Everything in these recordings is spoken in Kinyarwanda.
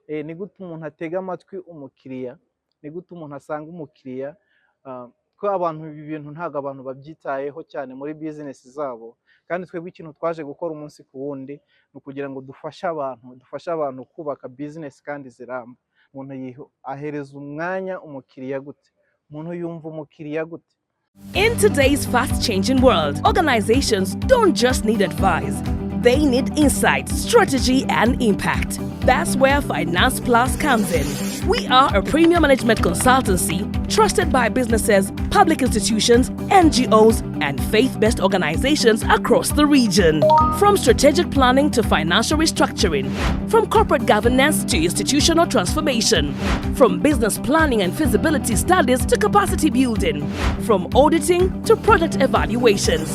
Ni gute umuntu atega amatwi umukiriya? Ni gute umuntu asanga umukiriya? Ko abantu ibi bintu ntabwo abantu babyitayeho cyane muri business zabo. Kandi twebwe ikintu twaje gukora umunsi ku wundi ni ukugira ngo dufashe abantu kubaka business kandi ziramba. Umuntu ahereza umwanya umukiriya gute? Umuntu yumva umukiriya gute? In today's fast changing world, organizations don't just need advice, they need insight, strategy, and impact. That's where Finance Plus comes in. We are a premium management consultancy trusted by businesses, public institutions, NGOs, and faith based organizations across the region. From strategic planning to financial restructuring, from corporate governance to institutional transformation, from business planning and feasibility studies to capacity building, from auditing to project evaluations.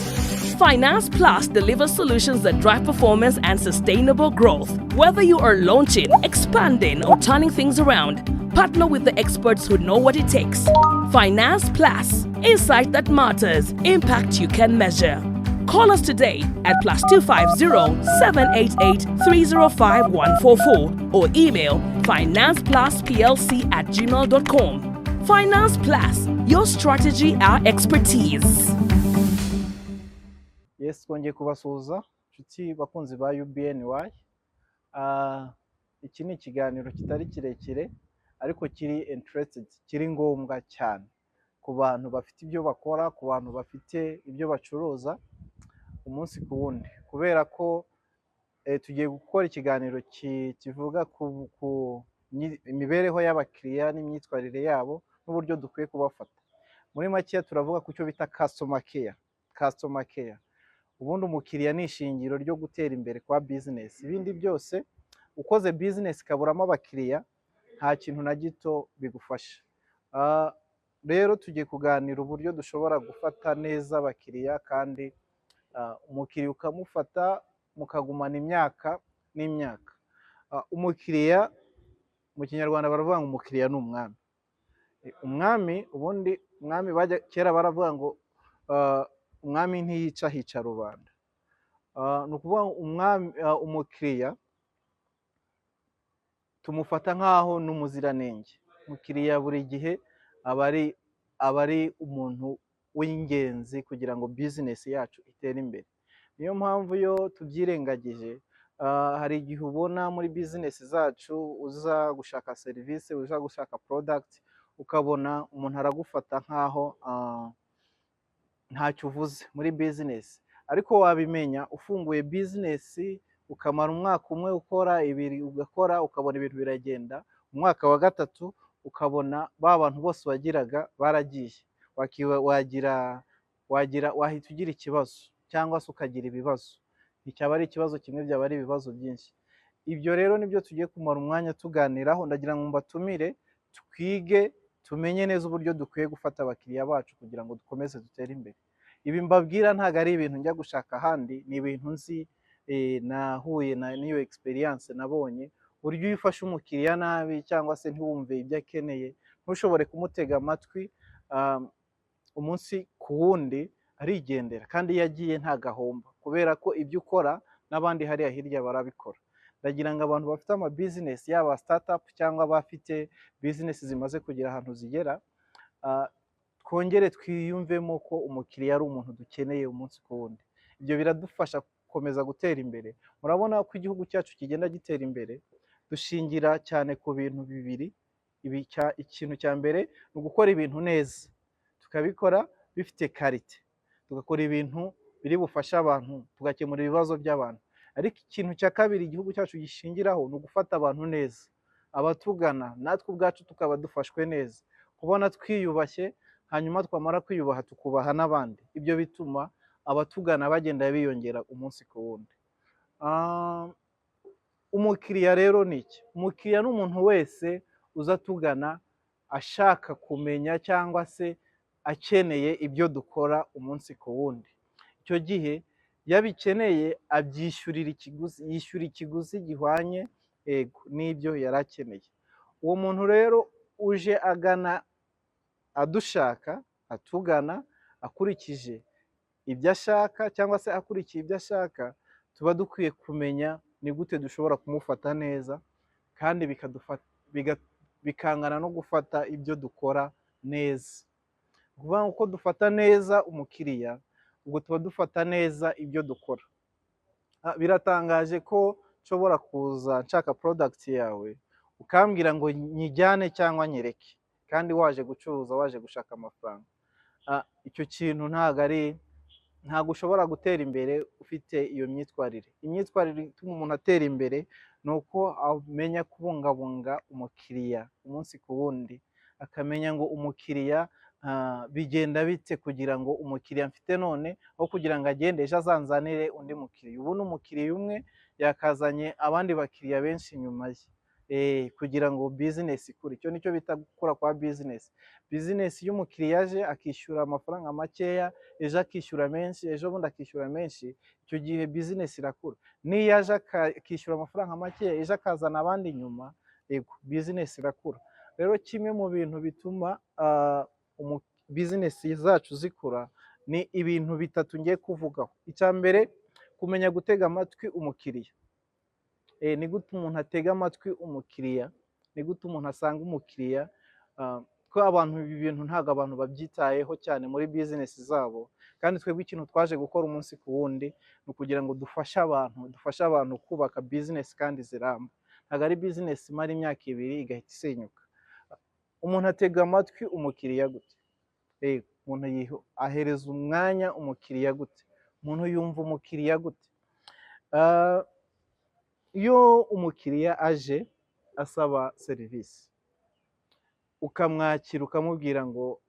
Finance Plus delivers solutions that drive performance and sustainable growth. Whether you are launching, expanding, or turning things around, partner with the experts who know what it takes. Finance Plus, insight that matters, impact you can measure. Call us today at +250 788 305 144 or email financeplusplc@gmail.com. Finance Plus, your strategy, our expertise. Yes, twongeye kubasuhuza, inshuti bakunzi ba UBNY. Iki ni ikiganiro kitari kirekire ariko kiri interested, kiri ngombwa cyane ku bantu bafite ibyo bakora, ku bantu bafite ibyo bacuruza umunsi ku wundi, kubera ko tugiye gukora ikiganiro kivuga ku imibereho y'abakiriya n'imyitwarire yabo n'uburyo dukwiye kubafata. Muri make turavuga ku cyo bita customer care. Customer care. Ubundi umukiriya ni ishingiro ryo gutera imbere kwa business. Ibindi byose, ukoze business ikaburamo abakiriya, nta kintu na gito bigufasha. Rero tugiye kuganira uburyo dushobora gufata neza abakiriya, kandi umukiriya ukamufata mukagumana imyaka n'imyaka. Umukiriya, mu Kinyarwanda baravuga ngo umukiriya ni umwami. Umwami, ubundi umwami bajya kera baravuga ngo umwami ntiyica, hica rubanda. Ni ukuvuga ngo umwami, umukiriya tumufata nk'aho ni umuziranenge. Umukiriya buri gihe aba ari umuntu w'ingenzi kugira ngo business yacu itere imbere. Niyo mpamvu iyo tubyirengagije, hari igihe ubona muri business zacu uza gushaka serivisi, uza gushaka product, ukabona umuntu aragufata nk'aho ntacyo uvuze muri business. Ariko wabimenya ufunguye business, ukamara umwaka umwe ukora, 2 ugakora, ukabona ibintu biragenda, umwaka wa gatatu ukabona ba bantu bose wagiraga baragiye. Wagira wahita ugira ikibazo cyangwa se ukagira ibibazo. Nticyaba ari ikibazo kimwe, byaba ari ibibazo byinshi. Ibyo rero nibyo tugiye kumara umwanya tuganiraho. Ndagira ngo mbatumire twige, tumenye neza uburyo dukwiye gufata abakiriya bacu kugira ngo dukomeze dutere imbere. Ibi mbabwira ntabwo ari ibintu njya gushaka ahandi, ni ibintu nzi, nahuye n'iyo experience nabonye. Uburyo iyo ufashe umukiriya nabi cyangwa se ntiwumve ibyo akeneye, ntushobore kumutega amatwi, umunsi ku wundi arigendera. Kandi iyo agiye ntagahomba, kubera ko ibyo ukora n'abandi hariya hirya barabikora. Ndagira ngo abantu bafite ama business, yaba startup cyangwa abafite business zimaze kugira ahantu zigera, twongere twiyumvemo ko umukiriya ari umuntu dukeneye umunsi ku wundi. Ibyo biradufasha gukomeza gutera imbere. Murabona ko igihugu cyacu kigenda gitera imbere, dushingira cyane ku bintu bibiri. Ikintu cya mbere ni ugukora ibintu neza, tukabikora bifite qualité, tugakora ibintu biri bufashe abantu, tugakemura ibibazo by'abantu. Ariko ikintu cya kabiri igihugu cyacu gishingiraho ni ugufata abantu neza, abatugana, natwe ubwacu tukaba dufashwe neza, kubona twiyubashye, hanyuma twamara kwiyubaha tukubaha n'abandi. Ibyo bituma abatugana bagenda biyongera umunsi ku wundi. Umukiriya rero ni iki? Umukiriya ni umuntu wese uza atugana ashaka kumenya cyangwa se akeneye ibyo dukora umunsi ku wundi. Icyo gihe iyo abikeneye abyishyurira ikiguzi, yishyura ikiguzi gihwanye, ego, n'ibyo yari akeneye. Uwo muntu rero uje agana, adushaka, atugana akurikije ibyo ashaka cyangwa se akurikiye ibyo ashaka, tuba dukwiye kumenya ni gute dushobora kumufata neza. Kandi Kandi bikangana no gufata ibyo dukora neza. Ni ukuvuga ngo uko dufata neza umukiriya, ubwo tuba dufata neza ibyo dukora. Biratangaje ko nshobora kuza nshaka product yawe, ukambwira ngo nyijyane cyangwa nyereke, kandi waje gucuruza, waje gushaka amafaranga. Icyo kintu ntabwo ushobora gutera imbere ufite iyo myitwarire. Imyitwarire ituma umuntu atera imbere ni uko amenya kubungabunga umukiriya umunsi ku wundi, akamenya ngo umukiriya bigenda bite kugira ngo umukiriya mfite none, aho kugira ngo agende, ejo azanzanire undi mukiriya. Ubu ni umukiriya umwe yakazanye abandi bakiriya benshi inyuma ye, kugira ngo business ikure. Icyo nicyo bita gukura kwa business. Business iyo umukiriya aje akishyura amafaranga makeya, ejo akishyura menshi, ejo bundi akishyura menshi, icyo gihe business irakura. N'iyo aje akishyura amafaranga makeya, ejo akazana abandi inyuma, yego, business irakura. Rero kimwe mu bintu bituma business zacu zikura ni ibintu bitatu ngiye kuvugaho. Icya mbere, kumenya gutega amatwi umukiriya. Ni gute umuntu atega amatwi umukiriya? Ni gute umuntu asanga umukiriya? Ko abantu ibi bintu ntabwo abantu babyitayeho cyane muri business zabo, kandi twebwe ikintu twaje gukora umunsi ku wundi ni ukugira ngo dufashe abantu kubaka business kandi ziramba. Ntabwo ari business imara imyaka 2 igahita isenyuka. Umuntu atega amatwi umukiriya gute? Umuntu ahereza umwanya umukiriya gute? Umuntu yumva umukiriya gute? Iyo umukiriya aje asaba serivisi, ukamwakira, ukamubwira ngo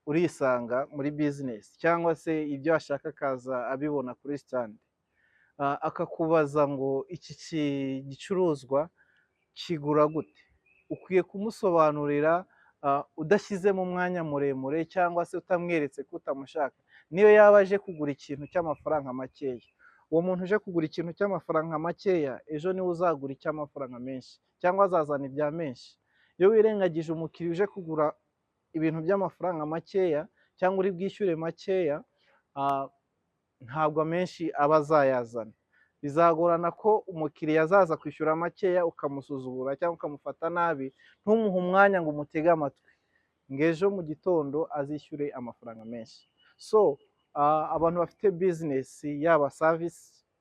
urisanga muri business, cyangwa se ibyo ashaka akaza abibona kuri stand, akakubaza ngo iki gicuruzwa kigura gute, ukwiye kumusobanurira udashyizemo umwanya muremure cyangwa se utamweretse ko utamushaka. Niyo yaba aje kugura ikintu cy'amafaranga makeya, uwo muntu uje kugura ikintu cy'amafaranga makeya, ejo niwe uzagura icy'amafaranga menshi cyangwa azazana ibya menshi. Iyo wirengagije umukiriya uje kugura ibintu by'amafaranga makeya cyangwa uri bwishyure makeya, ntabwo amenshi aba azayazana. Bizagorana ko umukiriya azaza kwishyura makeya ukamusuzugura cyangwa ukamufata nabi, ntumuhe umwanya ngo umutege amatwi, ngo ejo mu gitondo azishyure amafaranga menshi. So abantu bafite business, yaba service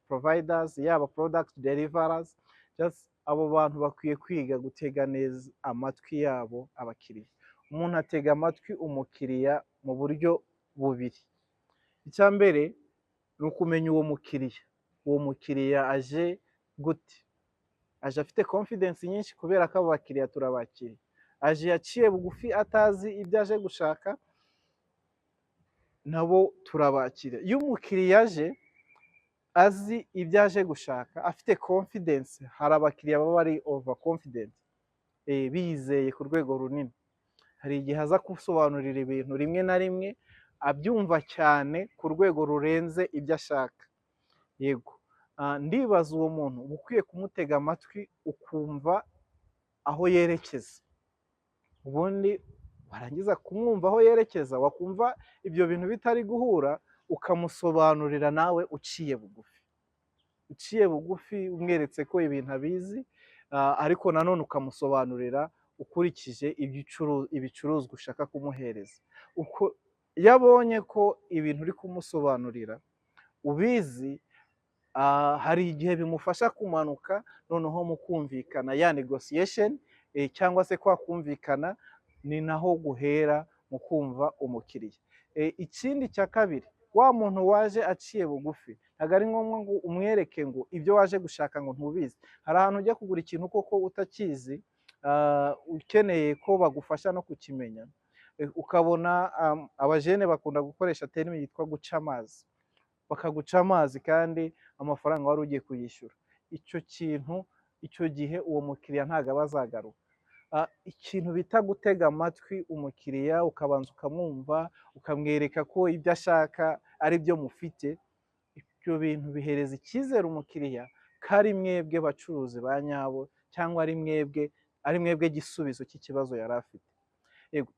providers, yaba product deliverers, just abo bantu bakwiye kwiga gutega neza amatwi yabo abakiriya. Umuntu atega amatwi umukiriya mu buryo bubiri. Icya mbere ni ukumenya uwo mukiriya. Uwo mukiriya aje gute? Aje afite confidence nyinshi, kubera ko abo bakiriya turabakiriye. Aje yaciye bugufi, atazi ibyo aje gushaka, nabo turabakira. Iyo umukiriya aje azi ibyo aje gushaka, afite confidence, hari abakiriya baba bari over confident, bizeye ku rwego runini. Hari igihe aza gusobanurira ibintu, rimwe na rimwe abyumva cyane ku rwego rurenze ibyo ashaka. Yego, ndibaza uwo muntu uba ukwiye kumutega amatwi, ukumva aho yerekeza. Ubundi warangiza kumwumva aho yerekeza, wakumva ibyo bintu bitari guhura, ukamusobanurira nawe uciye bugufi, uciye bugufi, umweretse ko ibintu abizi, ariko nanone ukamusobanurira ukurikije ibicuruzwa ushaka kumuhereza. Uko iyo abonye ko ibintu uri kumusobanurira ubizi, hari igihe bimufasha kumanuka, noneho mukumvikana ya negotiation, cyangwa se kwa kumvikana ni naho guhera mu kumva umukiriya. Ikindi cya kabiri, wa muntu waje aciye bugufi, ntabwo ari ngombwa ngo umwereke ngo ibyo waje gushaka ngo ntubizi. Hari ahantu ujya kugura ikintu koko utakizi, ukeneye ko bagufasha no kukimenya, ukabona abajene bakunda gukoresha terme yitwa guca amazi, bakaguca amazi kandi amafaranga wari ugiye kuyishyura. Icyo kintu, icyo gihe uwo mukiriya ntabwo aba azagaruka. Ikintu bita gutega amatwi umukiriya, ukabanza ukamwumva, ukamwereka ko ibyo ashaka ari byo mufite, ibyo bintu bihereza icyizere umukiriya ko ari mwebwe bacuruzi ba nyabo, cyangwa ari mwebwe gisubizo cy'ikibazo yari afite. Yego,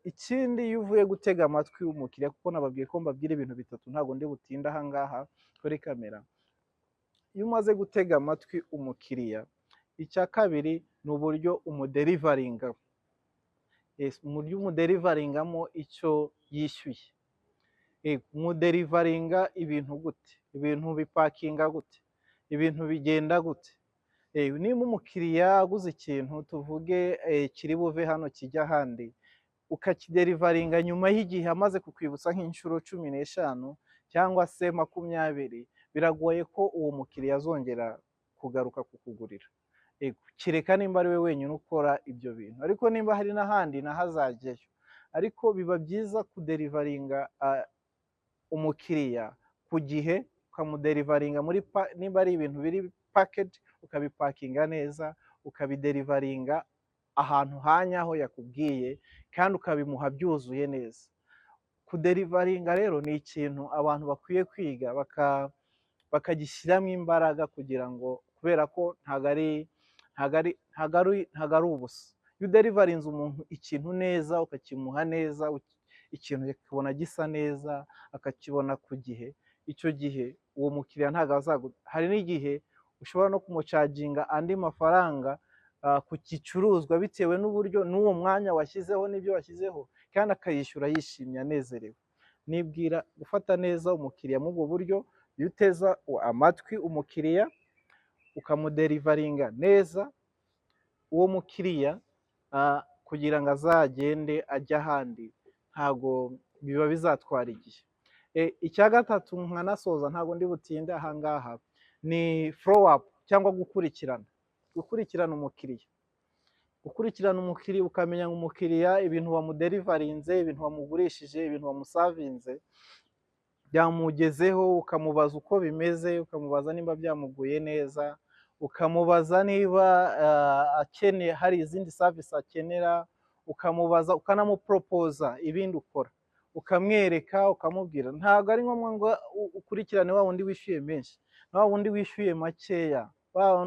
ikindi, iyo uvuye gutega amatwi umukiriya, kuko nababwiye ko mbabwira ibintu bitatu, ntabwo ndi butinde aha ngaha kuri kamera. Iyo umaze gutega amatwi umukiriya, Icya kabiri ni uburyo umudeliveringa. Yes, uburyo umudeliveringamo icyo yishyuye. Umudeliveringa ibintu gute? Ibintu bipakinga gute? Ibintu bigenda gute? Niba umukiriya aguze ikintu, tuvuge kiri buve hano kijya ahandi, ukakideliveringa nyuma y'igihe amaze kukwibutsa nk'inshuro 15 cyangwa se 20, biragoye ko uwo mukiriya azongera kugaruka kukugurira. Kereka nimba ari we wenyine ukora ibyo bintu, ariko nimba hari n'ahandi naho azajyayo. Ariko biba byiza kudeliveringa umukiriya ku gihe, ukamudeliveringa muri nimba ari ibintu biri packed, ukabipakinga neza, ukabideliveringa ahantu hanyaho yakubwiye, kandi ukabimuha byuzuye neza. Kudeliveringa rero ni ikintu abantu bakwiye kwiga bakagishyiramo imbaraga kugira ngo, kubera ko ntago ari ubusa. Iyo udeliverinze umuntu ikintu neza, ukakimuha neza, ikintu akabona gisa neza, akakibona ku gihe, icyo gihe uwo mukiriya ntago azagu. Hari n'igihe ushobora no kumucharginga andi mafaranga ku gicuruzwa bitewe n'uburyo n'uwo mwanya washyizeho n'ibyo washyizeho, kandi akayishyura yishimye, anezerewe. Nibwira gufata neza umukiriya muri ubwo buryo, iyo uteza amatwi umukiriya, ukamudeliveringa neza, uwo mukiriya kugira ngo azagende ajye ahandi ntago biba bizatwara igihe. Icya gatatu nkanasoza, ntabwo ndi butinde aha ngaha, ni follow up cyangwa gukurikirana umukiriya. Gukurikirana umukiriya, ukamenya ngo umukiriya ibintu wamudeliverinze, ibintu wamugurishije, ibintu wamuservinze byamugezeho, ukamubaza uko bimeze, ukamubaza niba byamuguye neza, ukamubaza niba akeneye, hari izindi service akenera, ukamubaza, ukanamuproposa ibindi ukora, ukamwereka, ukamubwira. Ntabwo ari ngombwa ngo ukurikirane wa wundi wishyuye menshi na wa wundi wishyuye makeya,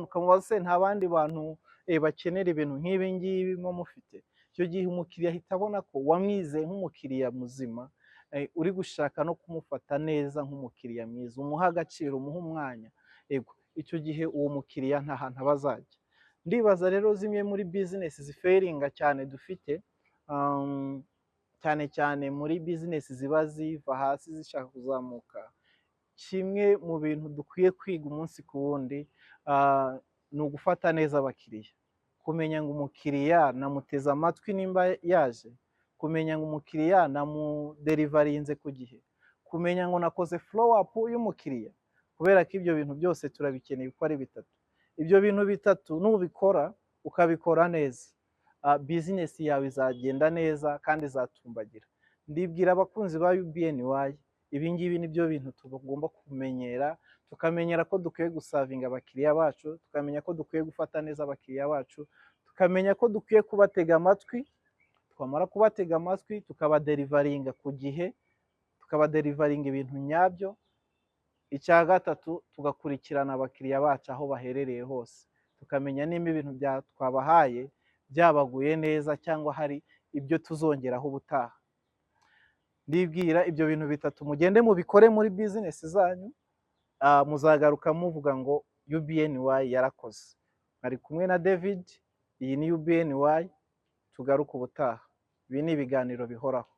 ukamubaza se nta bandi bantu bakenera ibintu nk'ibi ngibi muba mufite. Icyo gihe umukiriya ahita abona ko wamwizeye nk'umukiriya muzima, uri gushaka no kumufata neza nk'umukiriya mwiza, umuha agaciro, umuha umwanya. Yego, icyo gihe uwo mukiriya nta hantu aba azajya. Ndibaza rero zimwe muri business zifailinga cyane dufite, cyane cyane muri business ziba ziva hasi zishaka kuzamuka, kimwe mu bintu dukwiye kwiga umunsi ku wundi ni ugufata neza abakiriya, kumenya ngo umukiriya namuteze amatwi nimba yaje, kumenya ngo umukiriya namudeliverinze ku gihe, kumenya ngo nakoze follow up y'umukiriya, kubera ko ibyo bintu byose turabikeneye uko ari bitatu. Ibyo bintu bitatu nubikora, ukabikora neza, business yawe izagenda neza kandi izatumbagira. Ndibwira abakunzi ba UBNY, ibi ngibi nibyo bintu tugomba kumenyera, tukamenyera ko dukwiye guservinga abakiriya bacu, tukamenya ko dukwiye gufata neza abakiriya bacu, tukamenya ko dukwiye kubatega amatwi, twamara kubatega amatwi tukabadeliveringa ku gihe, tukabadeliveringa ibintu nyabyo. Icya gatatu, tugakurikirana abakiriya bacu aho baherereye hose, tukamenya nimba ibintu twabahaye byabaguye neza cyangwa hari ibyo tuzongeraho ubutaha. Ndibwira ibyo bintu bitatu mugende mubikore muri business zanyu, muzagaruka muvuga ngo UBNY yarakoze. Mwari kumwe na David, iyi ni UBNY, tugaruke ubutaha. Ibi ni ibiganiro bihoraho.